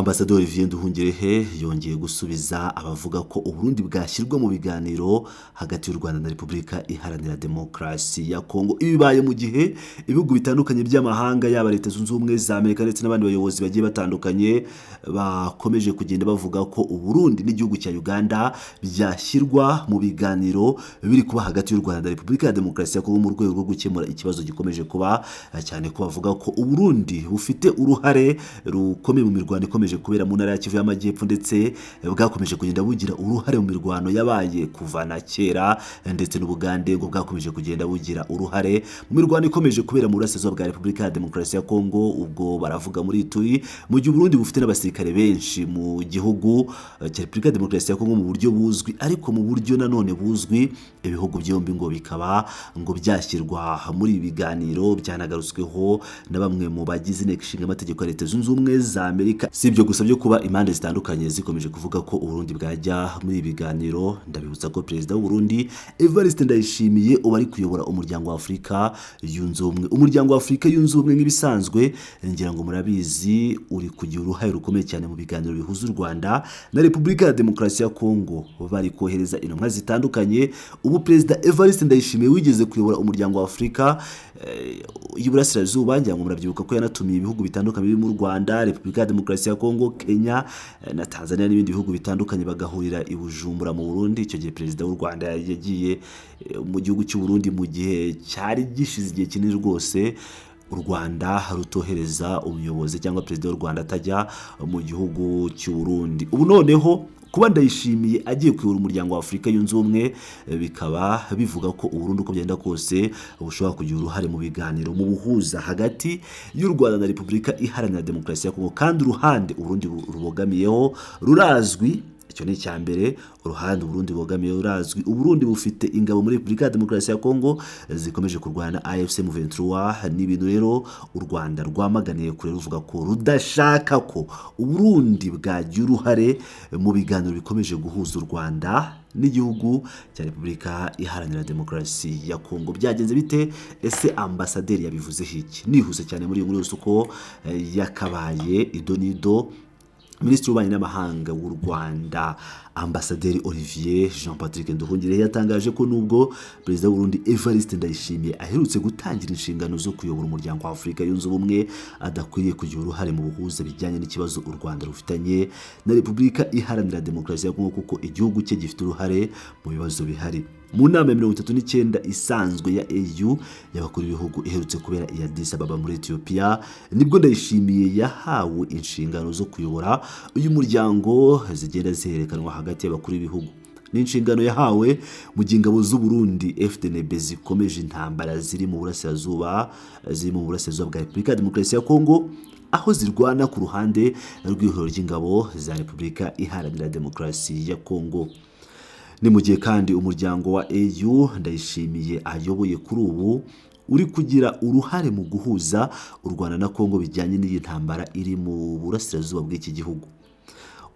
Ambasaderi Olivier Nduhungirehe yongeye gusubiza abavuga ko Uburundi bwashyirwa mu biganiro hagati y'u Rwanda na Repubulika Iharanira Demokarasi ya Kongo. Ibi bibaye mu gihe ibihugu bitandukanye by'amahanga, yaba Leta Zunze Ubumwe za Amerika ndetse n'abandi bayobozi bagiye batandukanye, bakomeje kugenda bavuga ko Uburundi n'igihugu cya Uganda byashyirwa mu biganiro biri kuba hagati y'u Rwanda na Repubulika ya Demokarasi ya Kongo mu rwego rwo gukemura ikibazo gikomeje kuba, cyane ko bavuga ko Uburundi bufite uruhare rukomeye mu mirwano ikomeje kubera mu ntara ya Kivu y'Amajyepfo, ndetse bwakomeje kugenda bugira uruhare mu mirwano yabaye kuva na kera, ndetse n'Ubugande ngo bwakomeje kugenda bugira uruhare mu mirwano ikomeje kubera mu burasirazuba bwa Repubulika ya Demokarasi ya Kongo. Ubwo baravuga muri Ituri, mu gihe Uburundi bufite n'abasirikare benshi mu gihugu cya Repubulika ya Demokarasi ya Kongo mu buryo buzwi, ariko mu buryo nanone buzwi ibihugu byombi ngo bikaba ngo byashyirwa muri ibi biganiro. Byanagarutsweho na bamwe mu bagize Inteko Ishinga Amategeko ya Leta Zunze Ubumwe za Amerika. Si ibyo gusa byo kuba impande zitandukanye zikomeje kuvuga ko Uburundi bwajya muri ibi biganiro. Ndabibutsa ko Perezida w'u Burundi Evariste Ndayishimiye uba ari kuyobora Umuryango wa Afurika Yunze Ubumwe. Umuryango wa Afurika Yunze Ubumwe, nk'ibisanzwe ngira ngo murabizi, uri kugira uruhare rukomeye cyane mu biganiro bihuza u Rwanda na Repubulika ya Demokarasi ya Kongo. Bari kohereza intumwa zitandukanye. Ubu Perezida Evariste Ndayishimiye wigeze kuyobora Umuryango wa Afurika y'Iburasirazuba, ngira ngo murabyibuka ko yanatumiye ibihugu bitandukanye birimo u Rwanda, Repubulika ya Demokarasi ya Kongo, Kenya na Tanzania n'ibindi bihugu bitandukanye, bagahurira i Bujumbura mu Burundi. Icyo gihe Perezida w'u Rwanda yagiye mu gihugu cy'u Burundi mu gihe cyari gishize igihe kinini rwose u Rwanda rutohereza umuyobozi cyangwa Perezida w'u Rwanda atajya mu gihugu cy'u Burundi. Ubu noneho kuba Ndayishimiye agiye kuyobora Umuryango wa Afurika Yunze Ubumwe, bikaba bivuga ko Uburundi uko byenda kose bushobora kugira uruhare mu biganiro mu buhuza hagati y'u Rwanda na Repubulika Iharanira Demokarasi ya Kongo, kandi uruhande Uburundi rubogamiyeho rurazwi. Icyo ni icya mbere. Uruhande Uburundi bubogamiyeho rurazwi. Uburundi bufite ingabo muri Repubulika ya Demokarasi ya Kongo zikomeje kurwana AFC M23. Ni ibintu rero u Rwanda rwamaganiye kure, ruvuga ko rudashaka ko Uburundi bwagira uruhare mu biganiro bikomeje guhuza u Rwanda n'igihugu cya Repubulika Iharanira Demokarasi ya Kongo. Byagenze bite? Ese ambasaderi yabivuzeho iki? Nihuse cyane muri iyi nkuru yose uko yakabaye idonido. Minisitiri w'Ububanyi n'Amahanga w'u Rwanda, Ambasaderi Olivier Jean Patrick Nduhungirehe, yatangaje ko nubwo Perezida w'u Burundi Evariste Ndayishimiye aherutse gutangira inshingano zo kuyobora Umuryango wa Afurika Yunze Ubumwe, adakwiriye kugira uruhare mu buhuza bijyanye n'ikibazo u Rwanda rufitanye na Repubulika Iharanira Demokarasi ya Kongo, kuko igihugu cye gifite uruhare mu bibazo bihari. Mu nama ya 39 isanzwe ya AU y'abakuru b'ibihugu iherutse kubera i Addis Ababa muri Ethiopia, nibwo Ndayishimiye yahawe inshingano zo kuyobora uyu muryango zigenda zihererekanwa hagati y'abakuru b'ibihugu. Ni inshingano yahawe mu gihe ingabo z'u Burundi FDNB zikomeje intambara ziri mu burasirazuba bwa Repubulika ya Demokarasi ya Kongo, aho zirwana ku ruhande rw'ihuriro ry'ingabo za Repubulika Iharanira Demokarasi ya Kongo. Ni mu gihe kandi umuryango wa AU Ndayishimiye ayoboye kuri ubu uri kugira uruhare mu guhuza u Rwanda na Kongo bijyanye n'iyi ntambara iri mu burasirazuba bw'iki gihugu.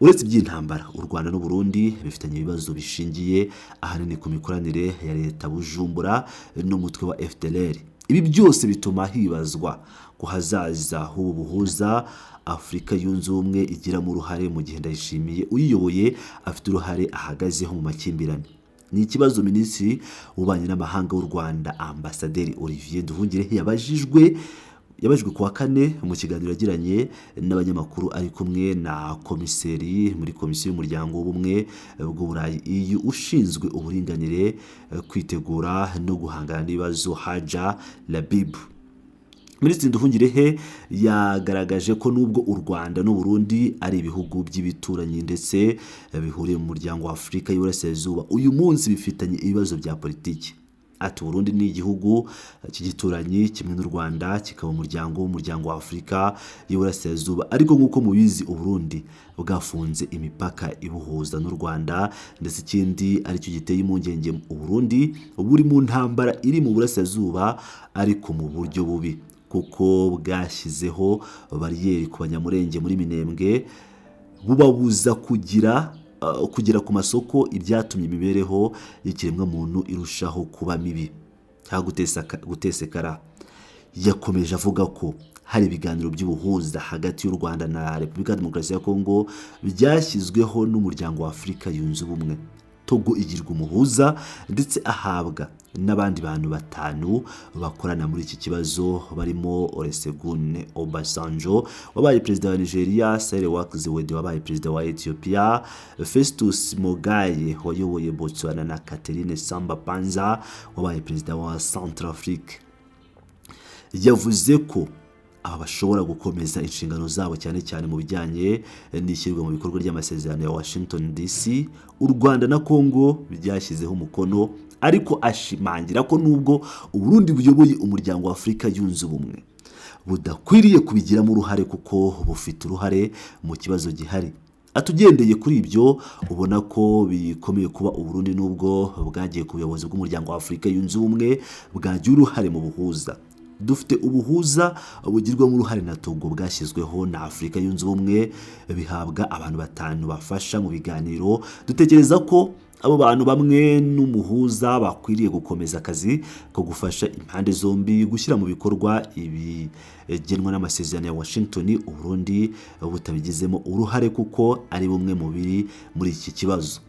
Uretse iby'intambara, u Rwanda n'u Burundi bifitanye ibibazo bishingiye ahanini ku mikoranire ya leta Bujumbura n'umutwe wa FDLR. Ibi byose bituma hibazwa ku hazaza h'ubu buhuza Afurika Yunze Ubumwe igiramo uruhare, mu gihe Ndayishimiye uyiyoboye afite uruhare ahagazeho mu makimbirane. Ni ikibazo Minisitiri w'Ububanyi n'Amahanga w'u Rwanda, Ambasaderi Olivier Nduhungirehe, yabajijwe ku wa kane mu kiganiro yagiranye n'abanyamakuru ari kumwe na komiseri muri Komisiyo y'Umuryango w'Ubumwe bw'Uburayi EU ushinzwe uburinganire, kwitegura no guhangana n'ibibazo, Haja Labibu. Minisitiri Nduhungirehe yagaragaje ko nubwo u Rwanda n'u Burundi ari ibihugu by'ibituranyi ndetse bihuriye mu Muryango wa Afurika y'Iburasirazuba, uyu munsi bifitanye ibibazo bya politiki. Ati: "Burundi ni igihugu cy'igituranyi kimwe n'u Rwanda, kikaba umuryango w'Umuryango wa Afurika y'Iburasirazuba, ariko nk'uko mubizi Uburundi bwafunze imipaka ibuhuza n'u Rwanda, ndetse ikindi aricyo giteye impungenge, Uburundi buri mu ntambara iri mu burasirazuba ariko mu buryo bubi, kuko bwashyizeho bariyeri ku Banyamurenge muri Minembwe, bubabuza kugera ku masoko, ibyatumye imibereho y'ikiremwamuntu irushaho kuba mibi cyangwa gutesekara." Yakomeje avuga ko Hari ibiganiro by'ubuhuza hagati y'u Rwanda na Repubulika ya Demokarasi ya Kongo byashyizweho n'Umuryango wa Afurika Yunze Ubumwe. Togo igirwa umuhuza ndetse ahabwa n'abandi bantu batanu bakorana muri iki kibazo, barimo Olusegun Obasanjo wabaye perezida wa Nigeria, Sahle-Work Zewde wabaye perezida wa Ethiopia, Festus Mogae wayoboye Botswana na Catherine Samba Panza wabaye perezida wa Centrafrique. Yavuze ko aba bashobora gukomeza inshingano zabo, cyane cyane mu bijyanye n'ishyirwa mu bikorwa ry'amasezerano ya Washington DC u Rwanda na Congo byashyizeho umukono, ariko ashimangira ko nubwo Uburundi buyoboye Umuryango wa Afurika Yunze Ubumwe, budakwiriye kubigiramo uruhare kuko bufite uruhare mu kibazo gihari. Atugendeye kuri ibyo, ubona ko bikomeye kuba Uburundi, nubwo bwagiye ku buyobozi bw'Umuryango wa Afurika Yunze Ubumwe, bwagira uruhare mu buhuza. Dufite ubuhuza bugirwamo uruhare na Togo bwashyizweho na Afurika Yunze Ubumwe, bihabwa abantu batanu bafasha mu biganiro. Dutekereza ko abo bantu bamwe n'umuhuza bakwiriye gukomeza akazi ko gufasha impande zombi gushyira mu bikorwa ibigenwa n'amasezerano ya Washington, Uburundi butabigizemo uruhare kuko ari bumwe mu biri muri iki kibazo.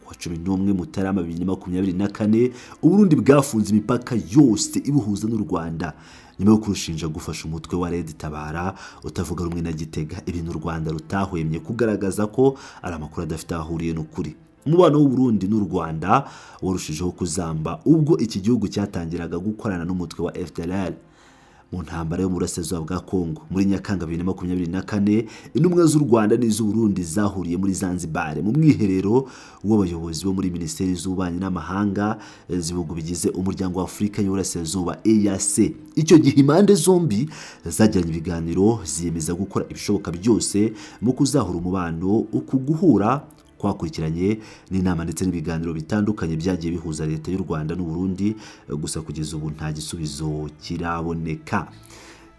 Kuwa 11 Mutarama 2024, Uburundi bwafunze imipaka yose ibuhuza n'u Rwanda nyuma yo kurushinja gufasha umutwe wa Red Tabara utavuga rumwe na Gitega, ibintu u Rwanda rutahwemye kugaragaza ko ari amakuru adafite aho ahuriye n'ukuri. Umubano w'u Burundi n'u Rwanda warushijeho kuzamba ubwo iki gihugu cyatangiraga gukorana n'umutwe wa FDLR mu ntambara yo mu burasirazuba bwa Kongo. Muri Nyakanga 2024, intumwa z'u Rwanda n'iz'u Burundi zahuriye muri Zanzibar mu mwiherero w'abayobozi bo muri minisiteri z'ububanyi n'amahanga z'ibihugu bigize Umuryango wa Afurika y'Uburasirazuba, EAC. Icyo gihe impande zombi zagiranye ibiganiro, ziyemeza gukora ibishoboka byose mu kuzahura umubano. Uku guhura kwakurikiranye n'inama ndetse n'ibiganiro bitandukanye byagiye bihuza leta y'u Rwanda n'u Burundi, gusa kugeza ubu nta gisubizo kiraboneka.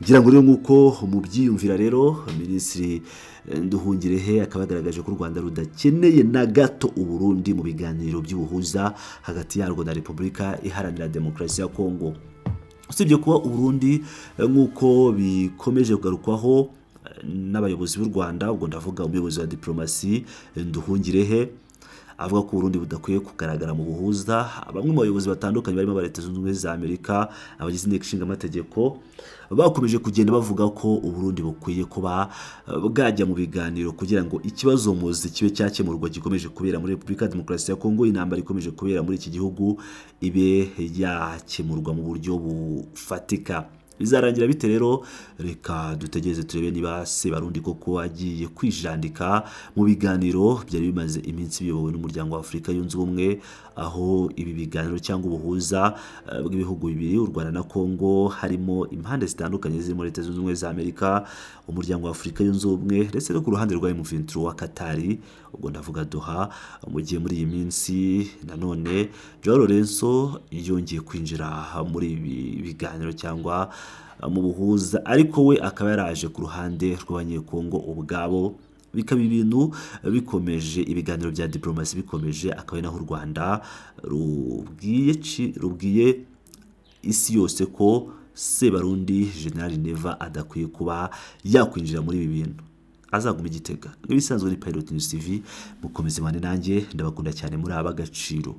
Ngira ngo rero nk'uko mubyiyumvira rero, Minisitiri Nduhungirehe akaba yagaragaje ko u Rwanda rudakeneye na gato Uburundi mu biganiro by'ubuhuza hagati yarwo na Repubulika Iharanira Demokarasi ya Kongo. Usibye kuba Uburundi, nk'uko bikomeje kugarukwaho n'abayobozi b'u Rwanda, ubwo ndavuga umuyobozi wa diplomasi Nduhungirehe, avuga ko Uburundi budakwiye kugaragara mu buhuza, bamwe mu bayobozi batandukanye barimo aba Leta Zunze Ubumwe za Amerika, abagize Inteko Ishinga Amategeko, bakomeje kugenda bavuga ko Uburundi bukwiye kuba bwajya mu biganiro kugira ngo ikibazo muzi kibe cyakemurwa gikomeje kubera muri Repubulika ya Demokarasi ya Kongo, intambara ikomeje kubera muri iki gihugu ibe yakemurwa mu buryo bufatika. Bizarangira bite rero? Reka dutegereze turebe niba Sebarundi koko agiye kwijandika mu biganiro byari bimaze iminsi biyobowe n'Umuryango wa Afurika Yunze Ubumwe, aho ibi biganiro cyangwa ubuhuza bw'ibihugu bibiri, u Rwanda na Kongo, harimo impande zitandukanye zirimo Leta Zunze Ubumwe za Amerika, Umuryango wa Afurika Yunze Ubumwe, ndetse no ku ruhande rwa M23 wa Katari, ubwo ndavuga Doha. Mu gihe muri iyi minsi nanone Joao Lourenço yongeye kwinjira muri ibi biganiro cyangwa mu buhuza, ariko we akaba yaraje ku ruhande rw'Abanyekongo ubwabo, bikaba ibintu bikomeje, ibiganiro bya diplomasi bikomeje, akaba ari naho u Rwanda rubwiye isi yose ko Sebarundi General Neva adakwiye kuba yakwinjira muri ibi bintu, azaguma i Gitega. Nk'ibisanzwe ni Pilot News TV, mukomeze mane nanjye, ndabakunda cyane, muri ab'agaciro.